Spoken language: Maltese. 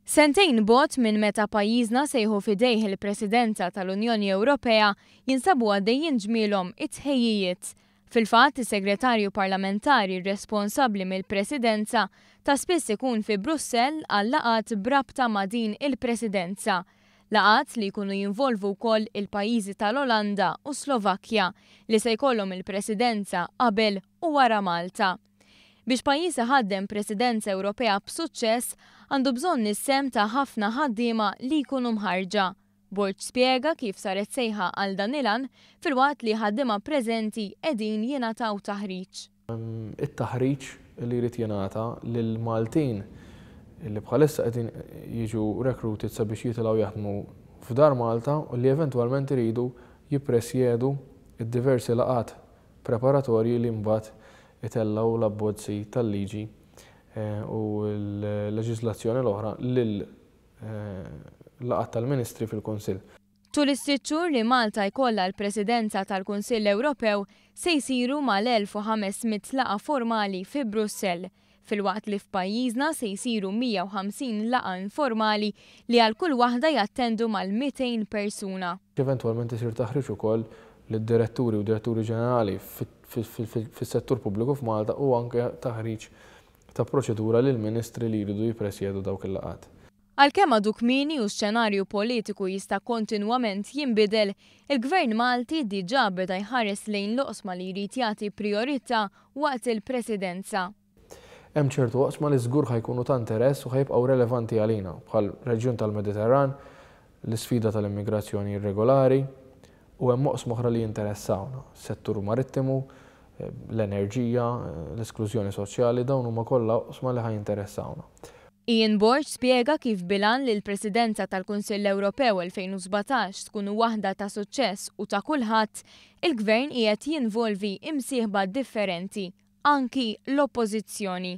Sentejn bogħod minn meta pajjiżna se jieħu f'idejh il-Presidenza tal-Unjoni Ewropea, jinsabu għaddejjin ġmielhom it-tħejjijiet. Fil-fatt, is-Segretarju Parlamentari responsabbli mill-Presidenza ta' spiss ikun fi Brussell għal laqgħat b'rabta ma' din il-Presidenza. Laqgħat li jkunu jinvolvu wkoll il-pajjiżi tal-Olanda u Slovakkja li se jkollhom il-Presidenza qabel u wara Malta. Biex pajjiż iħaddem Presidenza Ewropea b'suċċess, għandu bżonn is-sehem ta' ħafna ħaddiema li jkunu mħarrġa. Borg spjega kif saret sejħa għal dan il-għan filwaqt li ħaddiema preżenti qegħdin jingħataw taħriġ. It-taħriġ li jrid jingħata lill-Maltin li bħalissa qegħdin jiġu recruited sabiex jitilgħu jaħdmu f'Dar Malta u li eventwalment iridu jippresjedu d-diversi laqgħat preparatorji li mbagħad itellgħu l-abbozzi tal-liġi u l-leġiżlazzjoni l-oħra lil laqgħat tal-Ministri fil-Kunsill. Tul is-sitt xhur li Malta jkollha l-Presidenza tal-Kunsill Ewropew se jsiru mal-1,500 laqgħa formali fi Brussell, filwaqt li f'pajjiżna se jsiru 150 laqgħa informali li għal kull waħda jattendu mal-200 persuna. Eventwalment isir taħriġ ukoll lid-diretturi u diretturi ġenerali fis-settur pubbliku f'Malta u anke taħriġ ta' proċedura lill-ministri li jridu jippresjedu dawk il-laqgħat. Għalkemm għadu kmieni u x-xenarju politiku jista' kontinwament jinbidel, il-Gvern Malti diġà beda jħares lejn l-oqsma li jrid jagħti prijorità waqt il-Presidenza. Hemm ċertu oqsma li żgur ħa jkunu ta' interess u ħa jibqgħu relevanti għalina, bħall-reġjun tal-Mediterran, l-isfida tal-immigrazzjoni irregolari, u hemm oqsma oħra li jinteressawna, settur marittimu, l-enerġija, l-esklużjoni soċjali, dawn huma kollha oqsma li ħa jinteressawna. Ian Borg spjega kif bil-għan li l-Presidenza tal-Kunsill Ewropew 2017 tkun waħda ta' suċċess u ta' kulħadd, il-Gvern qiegħed jinvolvi imsieħba differenti, anki l-Oppożizzjoni.